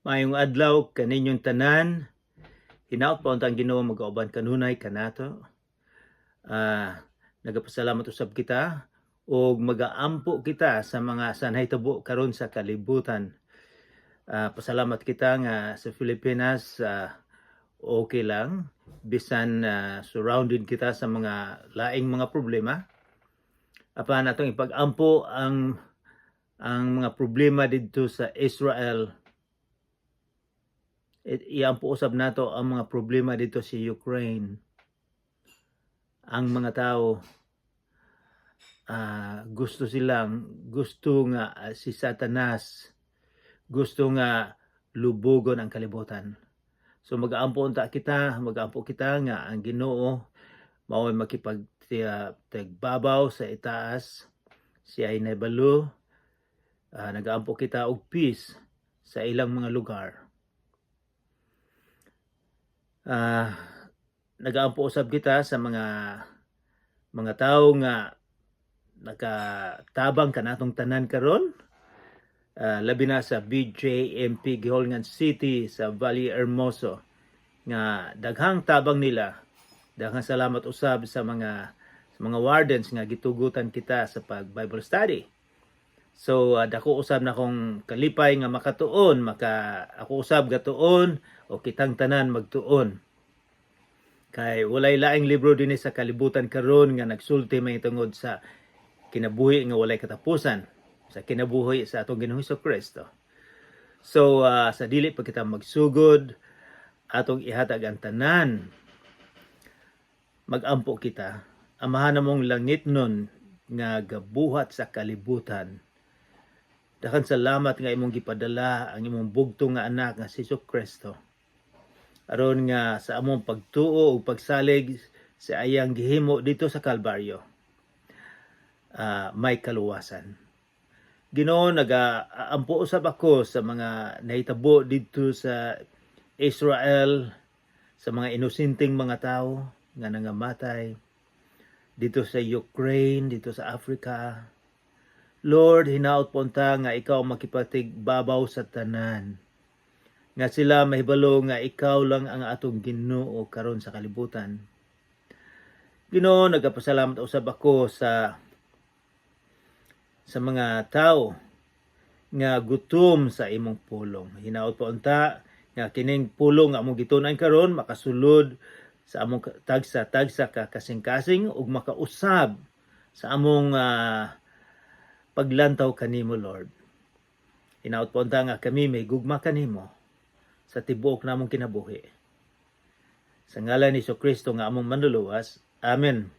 Maayong adlaw kaninyong tanan. Hinaot pa ang Ginoo magauban kanunay kanato. Nagapasalamat usab kita ug magaampo kita sa mga sa nahitabo karon sa kalibutan. Pasalamat kita nga sa Pilipinas okay lang bisan surrounded kita sa mga laing mga problema. Apan atong ipag-ampo ang mga problema didto sa Israel. Iampo usab nato ang mga problema dito sa Ukraine. Ang mga tao gusto silang gusto nga si Satanas gusto nga lubugon ang kalibutan. So magaampo unta kita, magaampo kita nga ang Ginoo mao'y makipag tagbabaw sa itaas, siya ay nahibalo. Nagaampo kita og peace sa ilang mga lugar. Nagaampo usab kita sa mga tao nga nakatabang kanatong tanan karon, labi na sa BJMP Guihulngan City sa Valle Hermoso nga daghang tabang nila. Daghang salamat usab sa mga wardens nga gitugutan kita sa pag Bible study. So dako usab na akong kalipay nga makatuon, maka ako usab gatuon o kitang tanan magtuon. Kay walay laing libro dinhi sa kalibutan karon nga nagsulti may tungod sa kinabuhi nga walay katapusan, sa kinabuhi sa atong Ginoong Kristo. So sa dili pa kita magsugod, atong ihatag ang tanan. Magampo kita. Amahan namong langitnon nga gabuhat sa kalibutan. Daghang salamat nga imong gipadala ang imong bugtong nga anak nga si Hesus Kristo. Aron nga sa among pagtuo ug pagsalig sa iyang gihimo dito sa Kalbaryo, may kaluwasan. Ginoo, nagaampo usab ako sa mga nahitabo dito sa Israel, sa mga inosenteng mga tao nga nangamatay dito sa Ukraine, dito sa Africa. Lord, hinaot po unta nga ikaw makipatigbabaw sa tanan. Nga sila mahibalo nga ikaw lang ang atong Ginoo karon sa kalibutan. Ginoo, nagapasalamat usab ako sa mga tao nga gutom sa imong pulong. Hinaot po unta nga kining pulong nga among gitun-an karon makasulod sa among tagsa-tagsa ka kasing-kasing ug makausab sa among paglantaw kanimo, Lord. Hinaot po unta nga kami may gugma kanimo sa tibuok namong kinabuhi. Sa ngalan ni Kristo nga among manluluwas. Amen.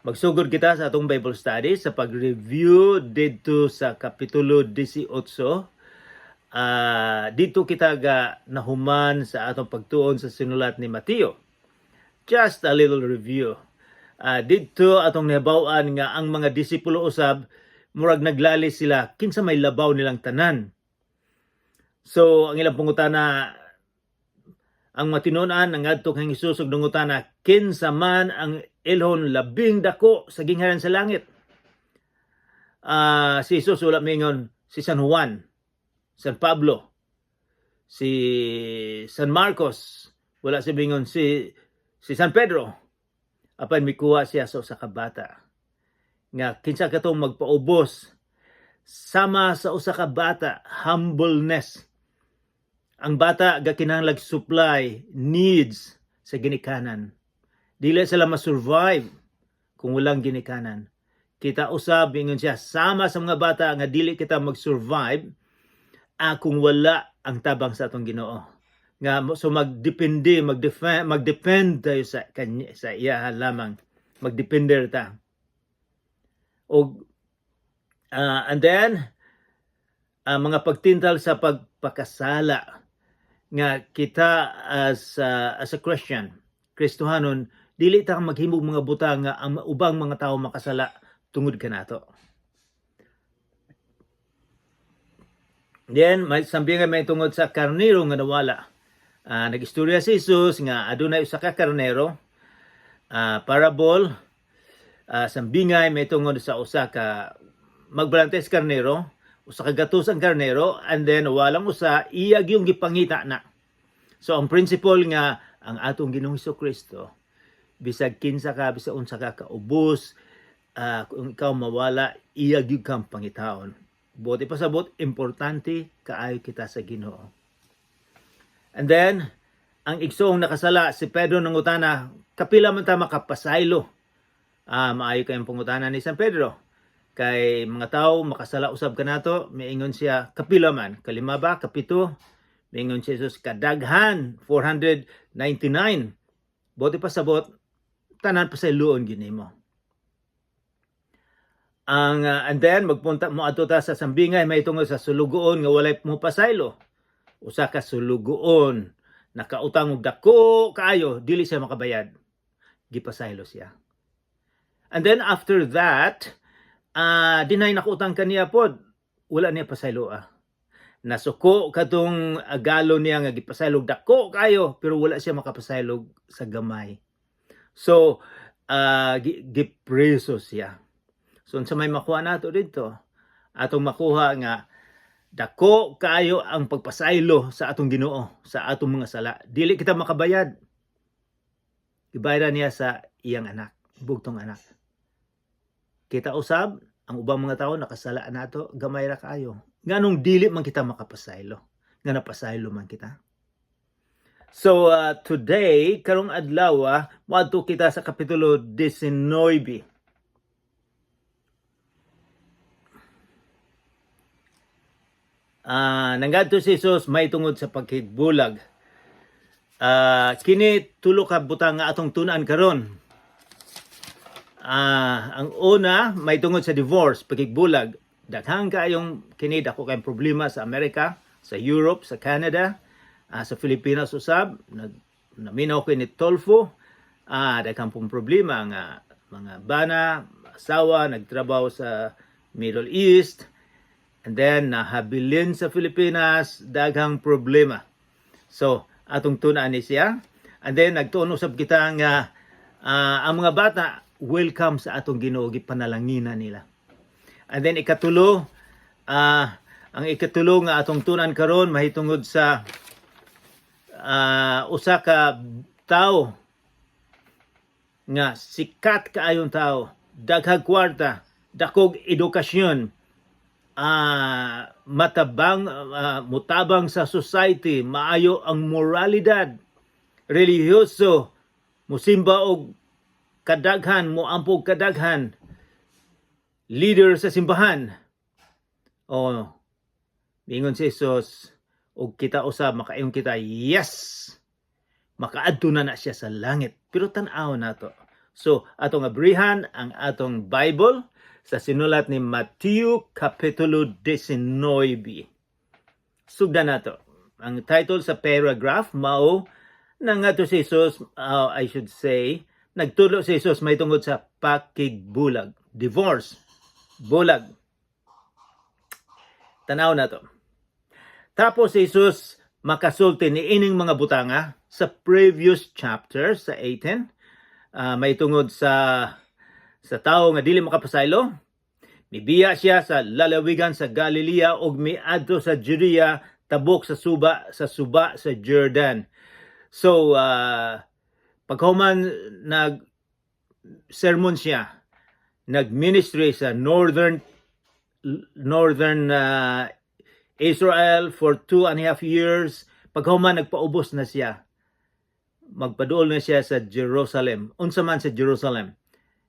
Magsugod kita sa atong Bible study sa pag-review didto sa Kapitulo 18. Dito kita ga nahuman sa atong pagtuon sa sinulat ni Mateo. Just a little review. Didto atong nahibaw-an nga ang mga disipulo usab murag naglali sila kinsa may labaw nilang tanan. So ang ilang pangutana, ang matinunan ang ngadto kang Hesus ug nangutana kinsa man ang ilhon labing dako sa gingharian sa langit. Si Jesus wala mingon si San Juan, San Pablo, si San Marcos, wala si bingon si San Pedro. Apan mikuha siya sa usa ka bata. Nga kinsa katong magpaubos sama sa usa ka bata, humbleness. Ang bata gakinahanglag supply needs sa ginikanan. Dili sila ma-survive kung walang ginikanan. Kita usab, ingon siya, sama sa mga bata nga dili kita mag-survive kung wala ang tabang sa atong Ginoo. Nga so magdepende, magdepend, magdepend tayo sa kanya, sa iya lamang. Magdepender ta. Og and then mga pagtintal sa pagpakasala nga kita as a Christian, Kristohanon, dili ta maghimog mga butang nga ang ubang mga tao makasala tungod kanato. Then may sambingan may tungod sa karnero nga nawala. Nag-istorya si Jesus nga adunay usa ka karnero, parable, sambingay may tungod sa usa ka magbalantes karnero. Usa ka gatos ang karnero and then walang usa, iya gyung gipangita na. So ang principle nga ang atong Ginoong Kristo, bisag kinsa ka, bisag unsa ka kaubos, kung ikaw mawala, iya gyud kang pangitaon. Buot ipasabot, importante kaayo kita sa Ginoo. And then, ang igsoong nakasala, si Pedro nangutana, "Kapila man ta makapasaylo?" Maayo kayong pangutana ni San Pedro. Kay mga tao makasala usab kanato, miingon siya, "Kapila man, kalima ba, kapito?" Miingon si Jesus, "Kadaghan, 499." Buot ipasabot, tanan pasayloon gyud nimo. And then magpunta mo adto ta sa sambingay may tungod sa sulugoon nga walay mo pasaylo. Usa ka sulugoon nakautang og dako kaayo, dili siya makabayad. Gipasaylo siya. And then after that, dinay nakautang kaniya pod, wala niya pasaylo ah. Nasuko katong agalo niya nga gipasaylo og dako kaayo, pero wala siya makapasaylo sa gamay. So, gipreso siya. So unsa may makuha nato dito? Atong makuha nga dako kaayo ang pagpasaylo sa atong Ginoo sa atong mga sala. Dili kita makabayad. Gibayaran niya sa iyang anak, bugtong anak. Kita usab ang ubang mga tao nakasala nato, gamay ra kaayo. Nganong dili man kita makapasaylo? Nga napasaylo man kita. So today, karong adlaw, moadto kita sa kapitulo 19. Nangadto si Jesus may tungod sa pagkigbulag. Kini tulo ka butang nga atong tun-an karon. Ang una may tungod sa divorce, pagkigbulag. Daghang kayong kini, dako kayong problema sa Amerika, sa Europe, sa Canada, sa Pilipinas usab. Nag naminaw ko ni Tolfo. Daghang pong problema nga mga bana, asawa nagtrabaho sa Middle East. And then, nahabilin sa Pilipinas, daghang problema. So, atong tun-an ni siya. And then, nagtuon usab kita nga ang mga bata, welcome sa atong Ginoo, gipanalanginan nila. And then, ikatulo, ang ikatulo nga atong tun-an karon mahitungod sa usa ka tao nga sikat kaayong tao, daghag kwarta, dakog edukasyon, matabang, mutabang sa society, maayo ang moralidad, relihiyoso, musimba og kadaghan, moampo og kadaghan, leader sa simbahan. Oh, mingon si Jesus, og kita usab makaingon kita, "Yes! Makaadto na na siya sa langit." Pero tan-aw nato. So, atong abrihan ang atong Bible sa sinulat ni Mateo Kapitulo 19. Sugdan nato. Ang title sa paragraph mao nangadto si Jesus, I should say, nagtudlo si Jesus may tungod sa pakigbulag, divorce, bulag. Tanaw nato. Tapos si Jesus makasulti ni ining mga butanga sa previous chapter sa 18, may tungod sa tao nga dili makapasaylo. Mibiya siya sa lalawigan sa Galilea ug miadto sa Judea tabok sa suba sa Jordan. So paghuman nag sermon siya, nag-ministry sa northern Israel for 2.5 years. Paghuman nagpaubos na siya. Magpaduol na siya sa Jerusalem. Unsa man sa Jerusalem?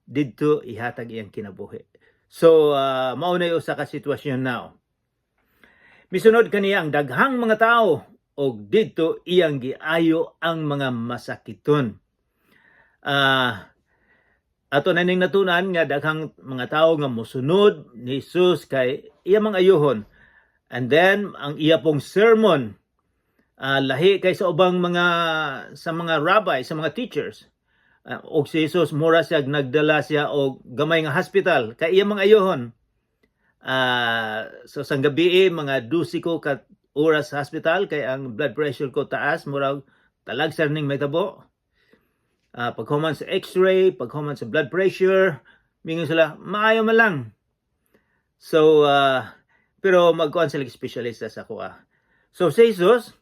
Didto ihatag iyang kinabuhi. So, mao na usa ka sitwasyon now. Misunod kaniya ang daghang mga tao og didto iyang giayo ang mga masakiton. Ato na ning natunan nga daghang mga tao nga mosunod ni Jesus kay iya mga ayuhon. And then ang iya pong sermon lahi kay sa ubang mga, sa mga rabbi, sa mga teachers. Og si Jesus mura siya nagdala siya og gamay nga hospital kay iya mga ayuhon. So sang gabi mga 12 ko ka oras sa hospital kay ang blood pressure ko taas, murag talagsa ning mahitabo. Paghuman sa x-ray, paghuman sa blood pressure, mingon sila, "Maayo man lang." So, Pero magkuan sila, espesyalista sa kuha. So si Jesus,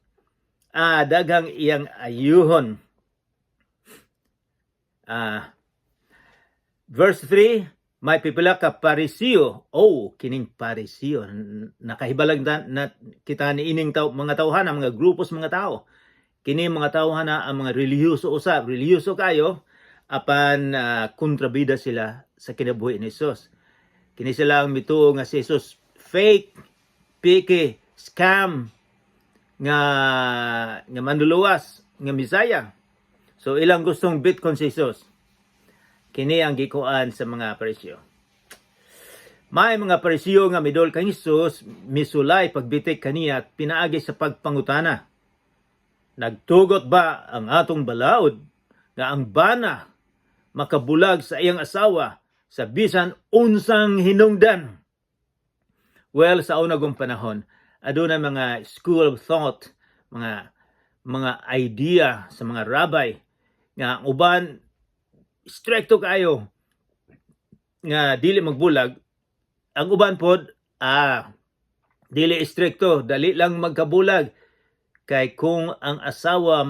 daghang iyang ayuhon. Verse 3, may pipila ka Pariseo. Oh, kining Pariseo. Nakahibalag na kita ni ining tao, mga tawhana, mga grupos mga tao. Kini mga tawhana ang mga relihiyoso usab, relihiyoso kayo apan kontrabida sila sa kinabuhi ni Jesus. Kini sila ang mituo nga si Jesus fake, peke, scam nga nga manluluwas, nga Misaya. So ilang gustong bitkon si Jesus. Kini ang gikuan sa mga Pariseo. May mga Pariseo nga midol kang Jesus, misulay pagbitik kaniya pinaagi sa pagpangutana. "Nagtugot ba ang atong balaod nga ang bana makabulag sa iyang asawa sa bisan unsang hinungdan?" Well, sa unang panahon, aduna mga school of thought, mga idea sa mga rabbi nga ang uban stricto kayo nga dili magbulag, ang uban pod dili stricto, dali lang magkabulag kay kung ang asawa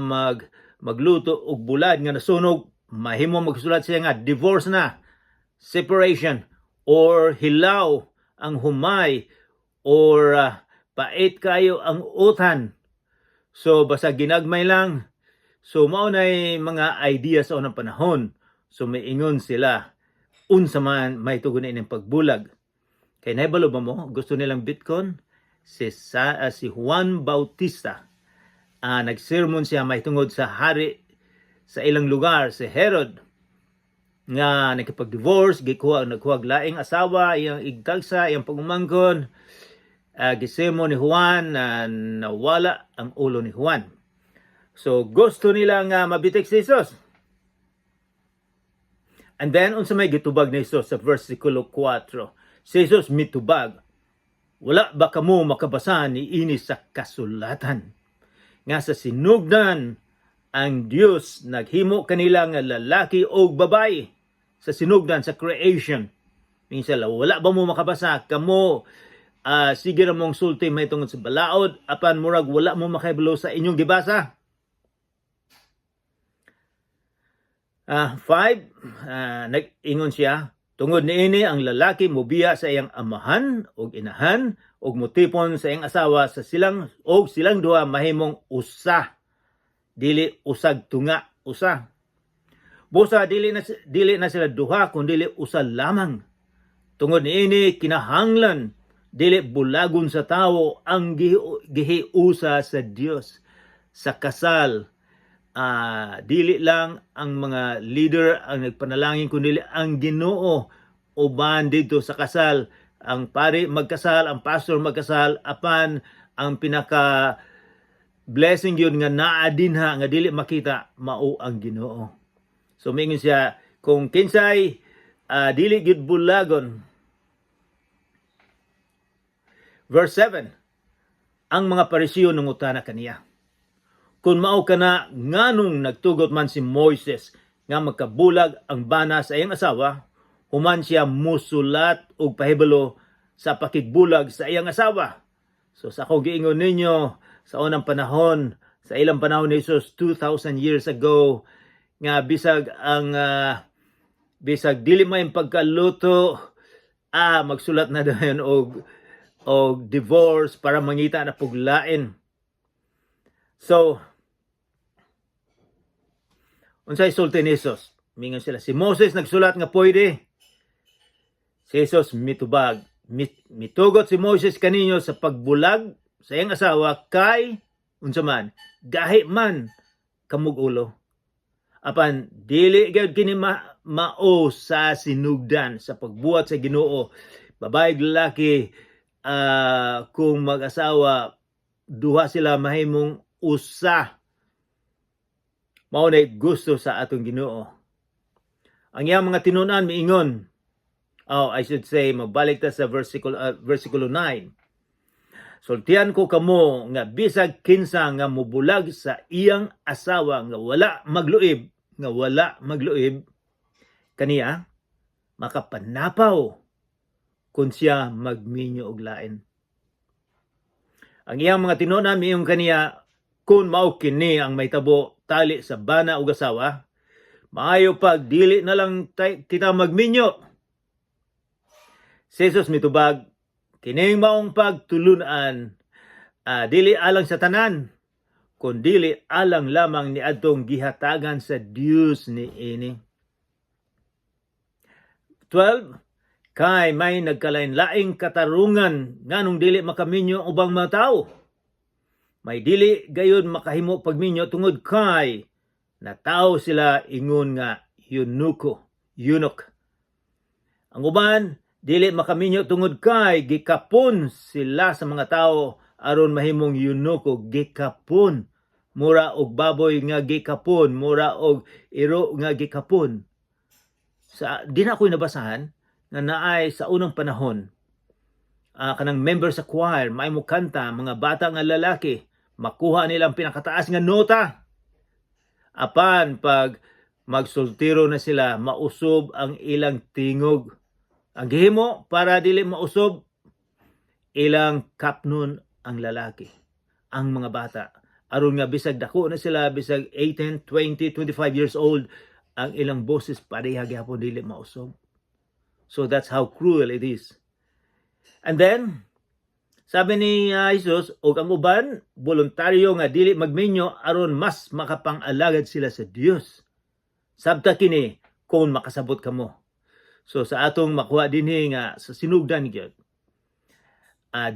magluto og bulad nga nasunog, mahimo magsulat siya nga divorce na, separation, or hilaw ang humay or pait kayo ang utan, so basta ginagmay lang. So mao nay mga idea sa unang panahon. So miingon sila, unsa man may tugon ining pagbulag? Kay nahibalo ba mo, gusto nilang bitkon si Juan Bautista. Nagsermon siya mahitungod sa hari sa ilang lugar, si Herod, nga nakipag-divorce, gikuha, nagkuha laing asawa, iyang igtagsa, iyang pagumangkon. Gisermon ni Juan na nawala ang ulo ni Juan. So gusto nila nga mabitik si Jesus. And then unsa may gitubag ni Jesus sa versikulo 4? Si Jesus mitubag, "Wala ba kamo makabasa ni ini sa kasulatan? Nga sa sinugdan ang Dios naghimo kanila nga lalaki o babae," sa sinugdan, sa creation. Minsan, wala ba mo makabasa? Kamo, sige ra mong sulti may tungod sa balaod, apan murag wala mo makahibalo sa inyong gibasa. 5, nag-ingon siya, "Tungod niini ang lalaki mobiya sa iyang amahan ug inahan ug motipon sa iyang asawa sa silang og silang duha mahimong usa." Dili usag tunga, usa. Busa dili na sila duha kun dili usa lamang. Tungod niini kinahanglan dili bulagon sa tawo ang gihiusa sa Dios. Sa kasal, dili lang ang mga leader ang nagpanalangin kundi ang Ginoo uban dito sa kasal. Ang pari magkasal, ang pastor magkasal, apan ang pinaka blessing yun nga naa dinha nga dili makita mao ang Ginoo. So mingon siya kung kinsay dili gyud bulagon. Verse 7. Ang mga Pariseo nangutana kaniya, "Kung mao kana, nganong nagtugot man si Moises nga magkabulag ang bana sa iyang asawa human siya musulat og pahibalo sa pakigbulag sa iyang asawa?" So sa ako giingon ninyo sa unang panahon, sa ilang panahon ni Jesus 2000 years ago, nga bisag ang bisag dili may pagkaluto, magsulat na dayon og divorce para mangita na puglain. So unsay sulti ni Jesus? Mingon sila, "Si Moses nagsulat nga pwede." Si Jesus mitubag, "Mitugot si Moses kaninyo sa pagbulag sa iyang asawa kay unsa man, gahi man kamog ulo. Apan dili gyud kini mao sa sinugdan sa pagbuhat sa Ginoo. Babae ug lalaki, kung mag-asawa, duha sila mahimong usa. Mao na gusto sa atong Ginoo." Ang iyang mga tinunan miingon. Oh, I should say, magbalik ta sa versikulo 9. "Sultian ko kamo nga bisag kinsa nga mubulag sa iyang asawa nga wala magluib kaniya, makapanapaw kung siya magminyo og lain." Ang iyang mga tinunan miingon kaniya, "Kung mao kini ang mahitabo tali sa bana ug asawa, maayo pag dili na lang kita magminyo." Si Jesus mitubag, "Kining maong pagtulunan dili alang sa tanan, kun dili alang lamang ni adtong gihatagan sa Dios ni ini." 12. Kay may nagkalain-laing katarungan nganong dili makaminyo ang ubang mga tao. May dili gayon makahimo pagminyo tungod kay natawo sila ingon nga eunuko, eunuch. Ang uban dili makaminyo tungod kay gikapon sila sa mga tao aron mahimong eunuko, gikapon. Mura og baboy nga gikapon, mura og iro nga gikapon. Sa di na ako'y nabasahan nga naay sa unang panahon kanang member sa choir, may mo kanta, mga bata nga lalaki, makuha nila ang pinakataas nga nota. Apan pag magsoltiro na sila, mausob ang ilang tingog. Ang gihimo para dili mausob, ilang kapnon ang lalaki, ang mga bata. Aron nga bisag dako na sila, bisag 18, 20, 25 years old, ang ilang boses pareha gyapon, dili mausob. So that's how cruel it is. And then, sabi ni Jesus, og ang uban, voluntaryo nga dili magminyo aron mas makapang-alagad sila sa Dios. Sabta kini kung makasabot kamo. So sa atong makuha dinhi nga sa sinugdan gyud,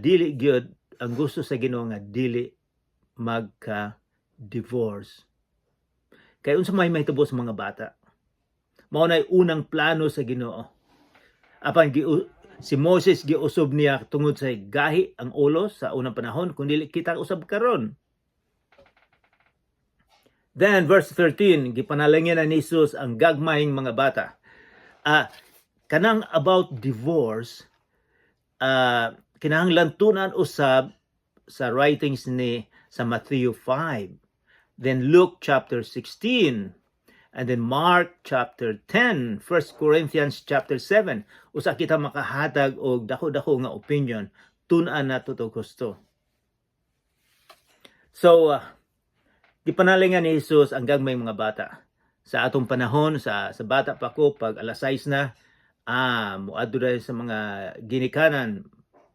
dili gyud ang gusto sa Ginoo nga dili magka-divorce. Kay unsa may mahitabo sa mga bata? Mao nay unang plano sa Ginoo. Apan si Moses giusob niya tungod sa gahi ang ulo sa unang panahon kung dili kita usab karon. Then verse 13, gipanalangin na ni Jesus ang gagmayng mga bata. Kanang about divorce, kinahanglan tunan usab sa writings ni sa Matthew 5, then Luke chapter 16, and then Mark chapter 10, 1 Corinthians chapter 7. Usa kita makahatag og dako-dako nga opinion, tun-an nato to gusto. So, gipanalanginan ni Jesus ang gagmay mga bata. Sa atong panahon, sa bata pa ko, pag alas 6 na, muadto dahil sa mga ginikanan,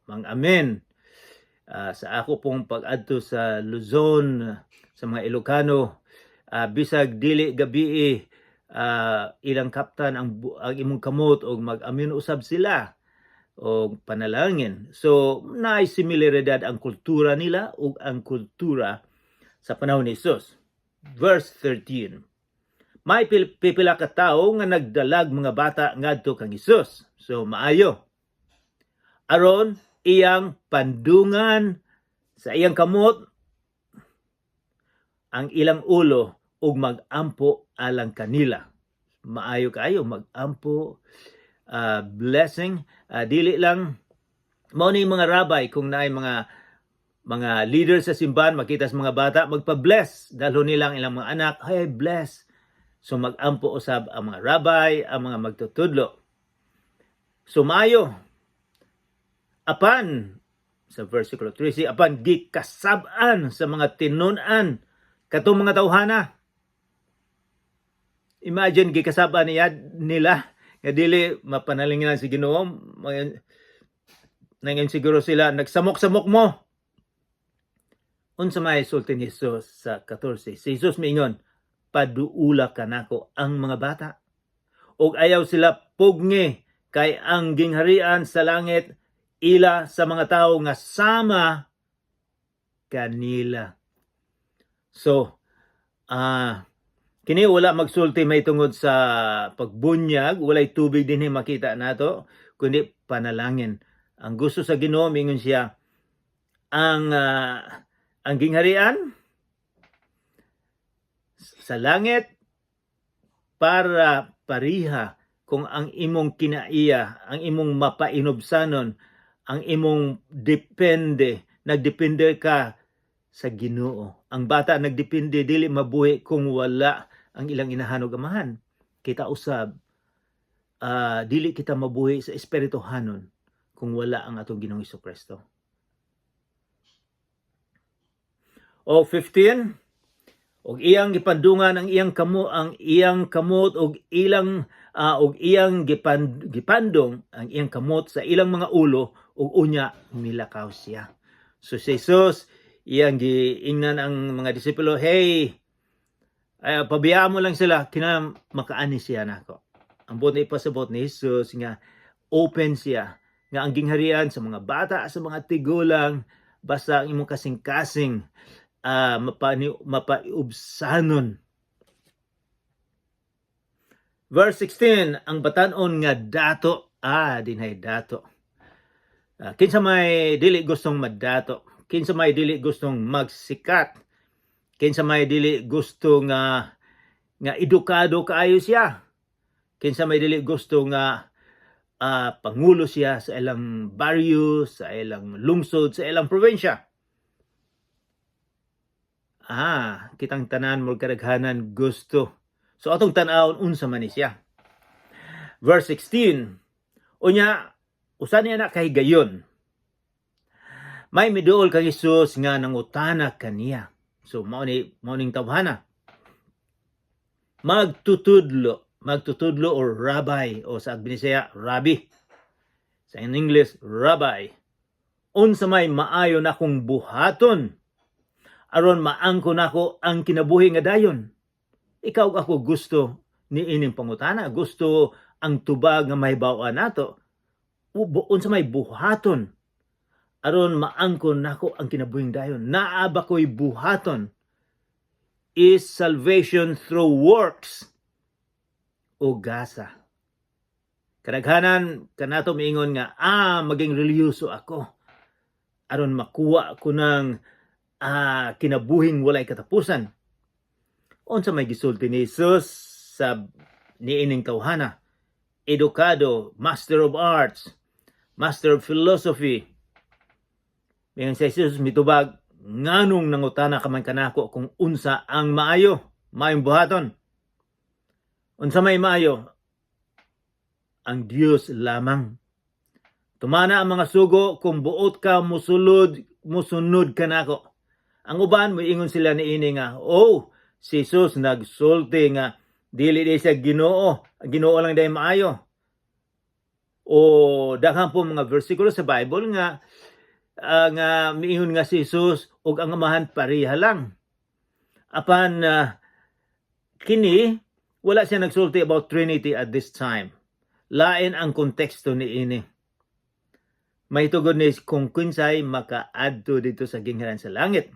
mga amen. Sa ako pong pag-adto sa Luzon, sa mga Ilocano, bisag dili gabii, ilang kaptan ang imong kamot og mag-amin usab sila og panalangin. So, naay similaridad ang kultura nila ug ang kultura sa panahon ni Jesus. Verse 13. May pipila ka tawo nga nagdalag mga bata ngadto kang Jesus. So maayo. Aron iyang pandungan sa iyang kamot ang ilang ulo ug magampo alang kanila. Maayo kaayo magampo, blessing. Dili lang mao ni mga rabbi, kung naay mga leader sa simbahan, makita sa mga bata magpa-bless, dalhon nila ang ilang mga anak, "Hey, bless." So magampo usab ang mga rabbi, ang mga magtutudlo. So maayo. Apan sa versikulo 13, apan gikasab-an sa mga tinun-an katong mga tawhana. Imagine, gikasab-an nila nga dili mapanalanginan si Ginoo. Nangan siguro sila, "Nagsamok-samok mo." Unsa may sulti ni Jesus sa 14? Si Jesus miingon, "Paduula kanako ang mga bata. Ug ayaw sila pugngi kay ang gingharian sa langit ila sa mga tao nga sama kanila." So, kini wala magsulti may tungod sa pagbunyag, walay tubig dinhi makita nato, kundi panalangin. Ang gusto sa Ginoo, mingon siya, ang gingharian sa langit para pariha kung ang imong kinaiya, ang imong mapainubsanon, ang imong depende, nagdepende ka sa Ginoo. Ang bata nagdepende, dili mabuhi kung wala ang ilang inahan ug amahan. Kita usab, dili kita mabuhi sa espirituhanon kung wala ang atong Ginoong Kristo. O 15, og iyang gipandungan ang iyang kamot og iyang gipandong ang iyang kamot sa ilang mga ulo ug unya milakaw siya. So si Jesus, iyang giingnan ang mga disipulo, "Hey, ay, pabiyaan mo lang sila, kina makaani siya nako." Ang buot na ipasabot ni Jesus nga open siya nga ang gingharian sa mga bata, sa mga tigulang, basta ang imong kasing-kasing mapaiubsanon. Verse 16, ang batanon nga dato, dinhay dato. Kinsa may dili gustong madato, kinsa may dili gustong magsikat, kinsa may dili gusto nga nga edukado kaayo siya, kinsa may dili gusto nga pangulo siya sa ilang baryo, sa ilang lungsod, sa ilang probinsya. Kitang tanan mo, kadaghanan gusto. So atong tan-awon unsa man ni siya. Verse 16. Unya usa niya na kahigayon, may miduol kang Hesus nga nangutana kaniya. So mao ning tawhana. Magtutudlo, magtutudlo or rabbi o sa Binisaya, rabbi. Sa in English, rabbi. Unsa may maayo nakong buhaton aron maangko nako ang kinabuhi nga dayon? Ikaw ug ako gusto ni ining pangutana, gusto ang tubag nga mahibaw-an nato. Unsa may buhaton aron maangkon nako ang kinabuhing dayon? Naa ba ko'y buhaton? Is salvation through works o gasa? Kadaghanan kanato miingon nga maging relihiyoso ako aron makuha ko ng kinabuhing walay katapusan. Unsa may gisulti ni Jesus sa niining tawhana? Edukado, master of arts, master of philosophy. Miingon si Jesus, mitubag, "Nganong nangutana ka man kanako kung unsa ang maayo, maayong buhaton? Unsa may maayo? Ang Dios lamang. Tumana ang mga sugo kung buot ka musulod, musunod kanako." Ang uban moingon sila niini nga, "Oh, si Jesus nagsulti nga dili di siya Ginoo, ang Ginoo lang dahil maayo." O daghan po mga bersikulo sa Bible nga nga miingon nga si Jesus ug ang Amahan pareha lang. Apan kini wala siya nagsulti about Trinity at this time. Lain ang konteksto ni ini. May tugod ni kung kinsay makaadto dito sa gingharian sa langit.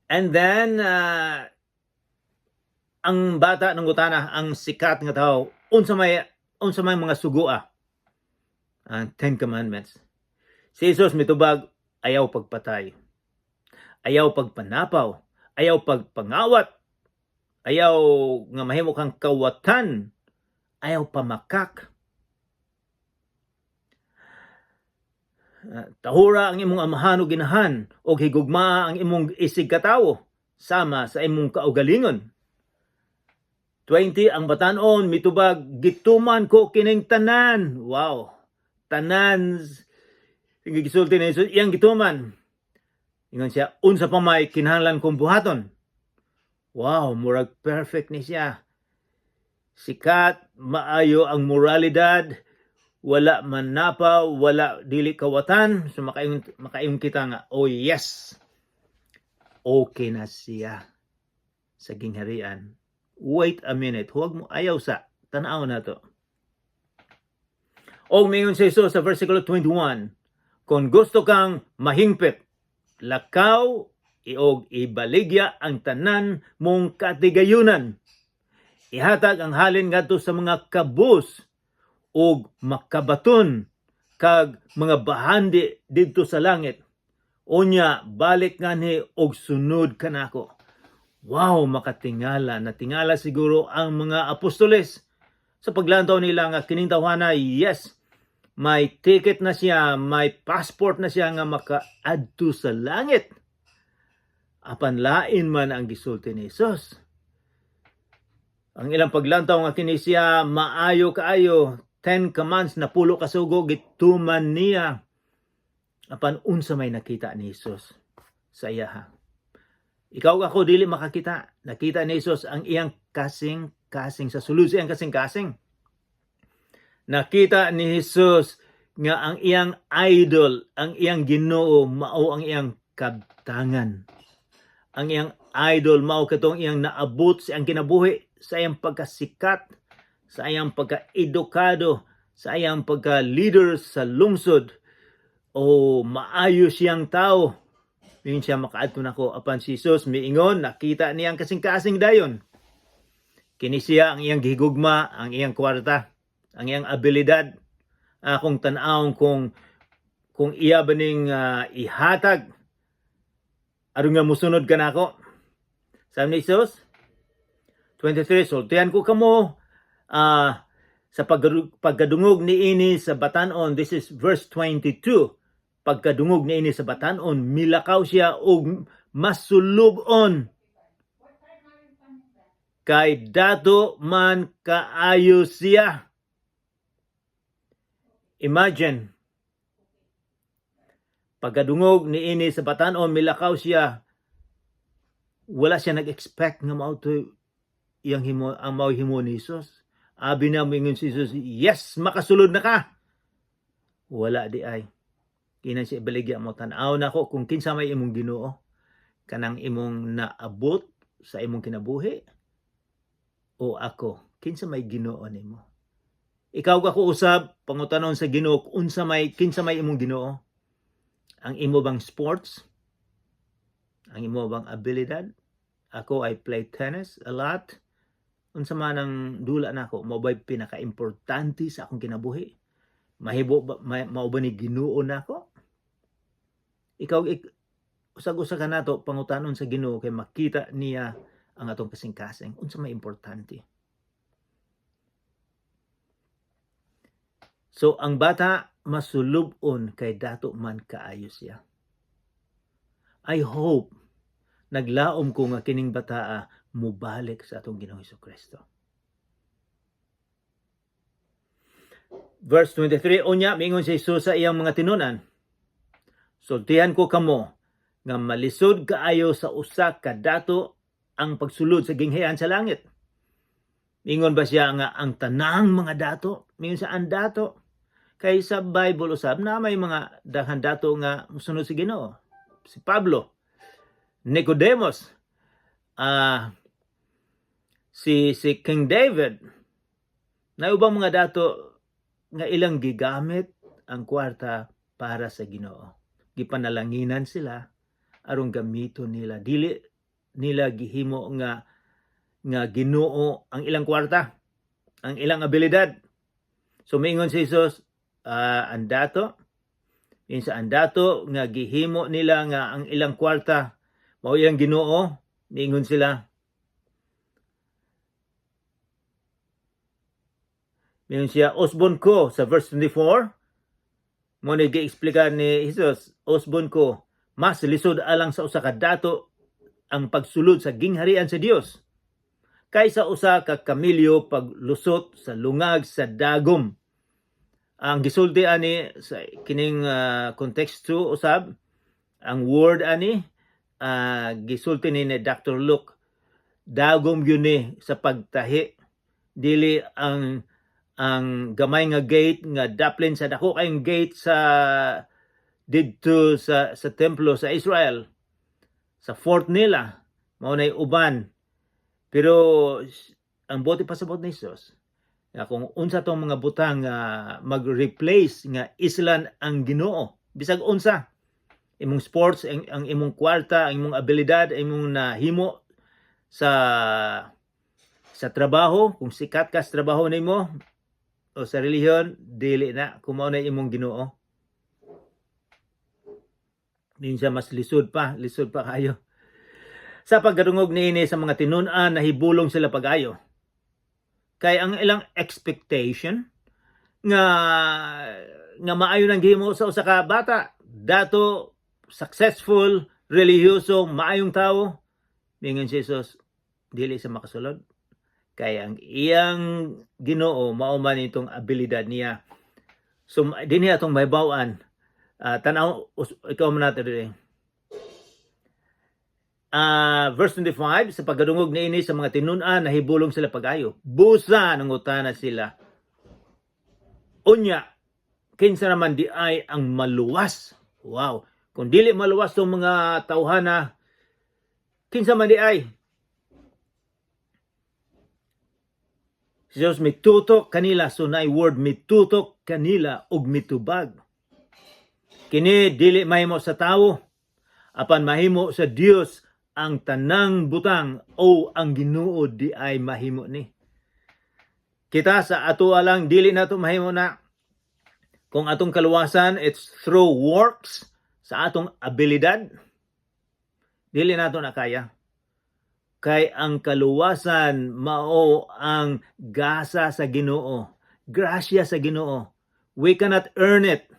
And then ang bata nangutana ang sikat nga tao, unsa may mga sugoa? Ang Ten Commandments. Si Jesus mitubag, ayaw pagpatay. Ayaw pagpanapaw, ayaw pagpangawat, ayaw nga mahimo kang kawatan, ayaw pamakak. Tahura ang imong amahan ug inahan ug higugmaa ang imong isig katawo sama sa imong kaugalingon. 20, ang batanon mitubag, "Gituman ko kining tanan." Wow. Tanan gisulti ni Jesus iyang gituman. Ingon siya, "Unsa pa may kinahanglan kong buhaton?" Wow, murag perfect ni siya. Sikat, maayo ang moralidad, wala manapaw, wala dili kawatan. So makaingon kita nga, "Oh yes, okay na siya sa gingharian." Wait a minute, huwag mo ayaw sa, tanaw na to. O mingon si Jesus sa versikulo 21, "Kung gusto kang mahingpit, lakaw iog ibaligya ang tanan mong katigayunan. Ihatag ang halin ngadto sa mga kabus ug makabaton kag mga bahandi didto sa langit. Unya balik nganhi og sunod kanako." Wow, makatingala. Natingala siguro ang mga apostoles sa paglantaw nila nga kining tawhana, yes, may ticket na siya, may passport na siya nga makaadto sa langit. Apan lain man ang gisulti ni Jesus. Ang ilang paglantaw nga kini siya maayo kaayo, Ten Commands, 10 ka sugo gituman niya. Apan unsa may nakita ni Jesus sa iyaha? Ikaw, ako, dili makakita. Nakita ni Jesus ang iyang kasing-kasing, sa sulod sa iyang kasing-kasing. Nakita ni Jesus nga ang iyang idol, ang iyang Ginoo, mao ang iyang kabtangan. Ang iyang idol mao katong iyang naabot sa iyang kinabuhi, sa iyang pagkasikat, sa iyang pagka-edukado, sa iyang pagka-leader sa lungsod. O maayo siyang tao. Miingon siya, "Makaadto nako." Apan si Jesus miingon, nakita niya ang kasing-kasing dayon. "Kini siya ang iyang gihigugma, ang iyang kwarta, ang iyang abilidad. Akong tan-awon kung iya ba ning ihatag aron nga musunod ka nako." Sabi ni Jesus, 23, "Sultihan ko kamo sa pagkadungog niini sa batan-on," this is verse 22, "pagkadungog niini sa batan-on, milakaw siya og masulub-on kay dato man kaayo siya." Imagine, pagkadungog niini sa batan-on, milakaw siya. Wala siya nag-expect nga mao to iyang himo, ang mao himo ni Jesus. Abi na moingon si Jesus, "Yes, makasulod na ka." Wala di ay. Kinahanglan siya ibaligya mo, tan-aw nako kung kinsa may imong Ginoo, kanang imong naabot sa imong kinabuhi o ako, kinsa may Ginoo nimo. Ikaw, ako usab, pangutanon sa Ginoo kung unsa may, kinsa may imong Ginoo. Ang imo bang sports? Ang imo bang abilidad? Ako, I play tennis a lot. Unsa man ang dula nako, mao ba'y pinaka-importante sa akong kinabuhi? Mahibo ba, mao ba ni Ginoo nako? Ikaw, usag-usa ka nato pangutanon sa Ginoo kay makita niya ang atong kasing-kasing, unsa may importante. So ang bata masulub-on kay dato man kaayo siya. I hope, naglaom ko nga kining bataa mubalik sa atong Ginoong Kristo. Verse 23, "Unya miingon si Jesus sa iyang mga tinunan, 'Sultihan ko kamo nga malisod kaayo sa usa ka dato ang pagsulod sa gingharian sa langit.'" Ingon ba siya nga ang tanang mga dato? Mingon sa ang dato. Kay sa Bible usab na may mga daghan dato nga musunod sa Ginoo. Si Pablo, Nicodemus, si King David, na ubang mga dato nga ilang gigamit ang kwarta para sa Ginoo. Gipanalanginan sila aron gamiton nila. Dili nila gihimo nga Ginoo ang ilang kwarta, ang ilang abilidad. So miingon si Jesus, ang dato, yun sa ang dato nga gihimo nila nga ang ilang kwarta mao ilang Ginoo, miingon sila. Miingon siya, "Usbon ko," sa verse 24, mo ni gi-explicar ni Jesus, "Usbon ko, mas lisod alang sa usa ka dato ang pagsulod sa gingharian sa Dios kaysa usa ka kamilyo paglusot sa lungag sa dagom." Ang gisulti ani sa kining konteksto usab, ang word ani gisulti ni Dr. Luke, dagom yun ni sa pagtahi, dili ang gamay nga gate nga daplin sa dako kayong gate sa didto sa templo sa Israel, sa fort nila, mao nay uban. Pero ang buot ipasabot ni Jesus nga kung unsa tong mga butang nga mag-replace nga islan ang Ginoo, bisag unsa imong sports, ang imong kwarta, ang imong abilidad, ang imong nahimo sa trabaho, kung sikat ka sa trabaho nimo o sa relihiyon, dili na kung mao na imong Ginoo. Minsan mas lisod pa kayo. Sa pagkarungog niini sa mga tinun-an, nahibulong sila pag-ayo. Kay ang ilang expectation nga maayo nang gihimo sa usa ka bata, dato, successful, relihiyoso, maayong tawo. Mingon si Jesus, dili sa makasulod. Kay ang iyang Ginoo mao man itong abilidad niya. So dinhi atong mahibaw-an. Tanaw ikaw man nato diri. Verse 25, sa pagkadungog niini sa mga tinun-an, nahibulong sila pag-ayo. Busa, nangutana sila, "Unya, kinsa naman diay ang maluwas?" Wow. Kung dili maluwas tong mga tawhana, kinsa man diay? Si Jesus mitutok kanila, so naay word, mitutok kanila og mitubag. "Kini dili mahimo sa tawo, apan mahimo sa Dios ang tanang butang," o ang Ginoo diay mahimo ni. Kita sa ato lang, dili nato mahimo na. Kung atong kaluwasan, it's through works, sa atong abilidad, dili nato na kaya. Kay ang kaluwasan mao ang gasa sa Ginoo. Grasya sa Ginoo. We cannot earn it.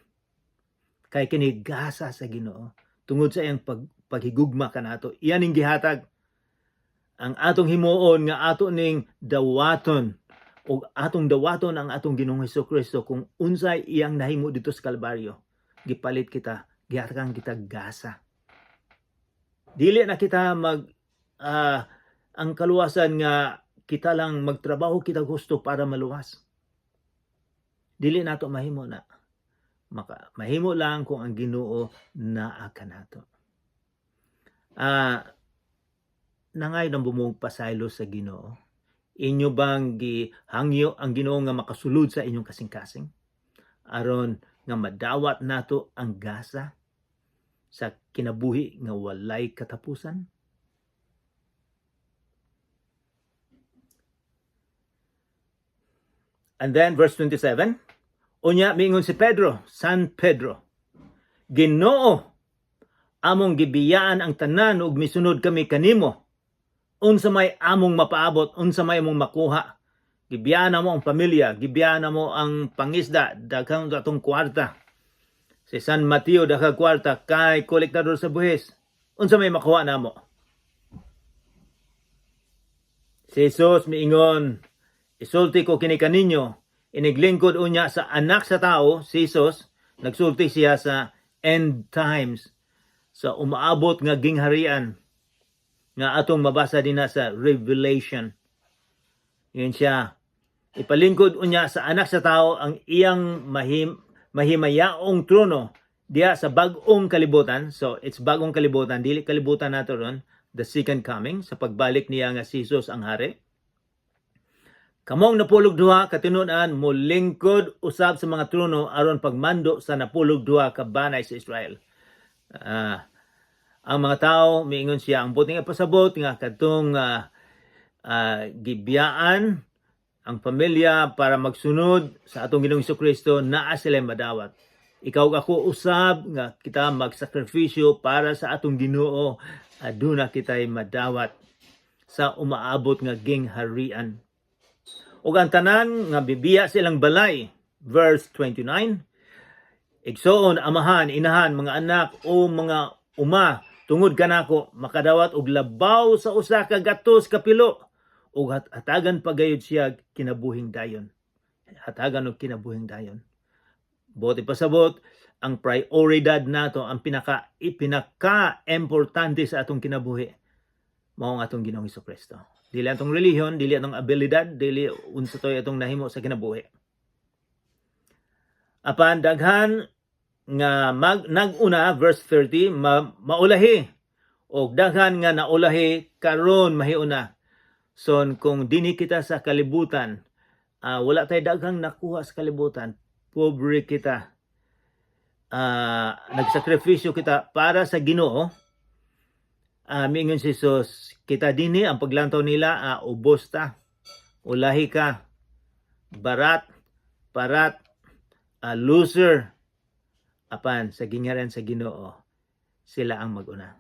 Kay kini gasa sa Ginoo. Tungod sa iyang paghigugma kanato, iyan ning gihatag. Ang atong himuon nga ato ning dawaton o atong dawaton ang atong Ginoong Kristo kung unsay iyang nahimo dito sa Kalbaryo. Gipalit kita, gihatagan kita gasa. Dili na kita mag ang kaluwasan nga kita lang magtrabaho kita gusto para maluwas. Dili nato mahimo na. Mahimo lang kung ang Ginoo naa kanato. Nangayo na mong pasaylo sa Ginoo? Inyo bang gihangyo ang Ginoo nga makasulod sa inyong kasing-kasing? Aron nga madawat nato ang gasa sa kinabuhi nga walay katapusan? And then verse 27, unya miingon si Pedro, San Pedro, "Ginoo, among gibiyaan ang tanan ug misunod kami kanimo. Unsa may among mapaabot, unsa may among makuha? Gibiyaan namo ang pamilya, gibiyaan namo ang pangisda, daghang atong kwarta." Si San Mateo daghang kwarta kay kolektador sa buhis. "Unsa may makuha namo?" Si Jesus miingon, "Isulti ko kini kaninyo, iniglingkod unya sa Anak sa Tao," si Jesus, nagsulti siya sa end times, sa umaabot nga gingharian, nga atong mabasa din na sa Revelation. Yun siya, "Ipalingkod unya sa Anak sa Tao ang iyang mahimayaong trono diya sa bag-ong kalibutan." So it's bagong kalibutan, dili kalibutan nato ron, the second coming, sa pagbalik niya nga si Jesus ang hari. "Kamong 12 ka tinun-an molingkod usab sa mga trono aron pagmando sa 12 ka banay sa Israel. Ang mga tao, miingon siya, ang buting ipasabot nga kadtong gibiyaan ang pamilya para magsunod sa atong Ginoong Kristo, naa sila madawat. Ikaw ug ako usab nga kita magsakripisyo para sa atong Ginoo, aduna kitay madawat sa umaabot nga gingharian. Ug ang tanan nga bibiya silang balay, verse 29, igsoon, amahan, inahan, mga anak o mga uma, tungod kanako makadawat og labaw sa 100 kapilo ug hatagan pagayod siya kinabuhing dayon. Hatagan og kinabuhing dayon. Buot ipasabot, ang prioridad nato, ang pinaka ipinaka importante sa atong kinabuhi, mao ang atong Ginoong Kristo. Dili atong relihiyon, dili atong abilidad, dili unsa toy atong nahimo sa kinabuhi. Apan daghan nga nag-una, verse 30, maulahi og daghan nga naulahi karon mahiuna. So kung dinhi kita sa kalibutan, wala tay daghang nakuha sa kalibutan, pobre kita. Nagsakripisyo kita para sa Ginoo. Miingon si Jesus, kita dinhi ang paglantaw nila, ubos ta. Ulahi ka. Barat, parat, loser. Apan sa gingharian sa Ginoo, sila ang maguna.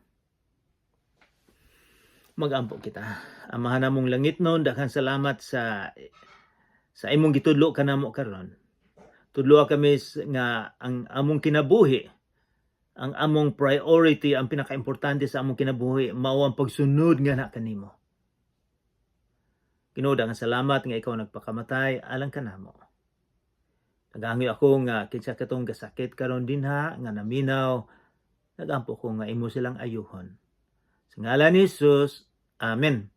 Magampo kita. Amahan namong langitnon, daghang salamat sa imong gitudlo kanamo karon. Tudloa kami nga ang among kinabuhi, ang among priority, ang pinakaimportante sa among kinabuhi, mao ang pagsunod nga na kanimo. Ginoo, daghang salamat nga ikaw nagpakamatay alang kanamo. Nagangyo ako nga kinsa katong gasakit karon dinha nga naminaw, nagampo ko nga imo silang ayuhon. Sa ngalan ni Jesus. Amen.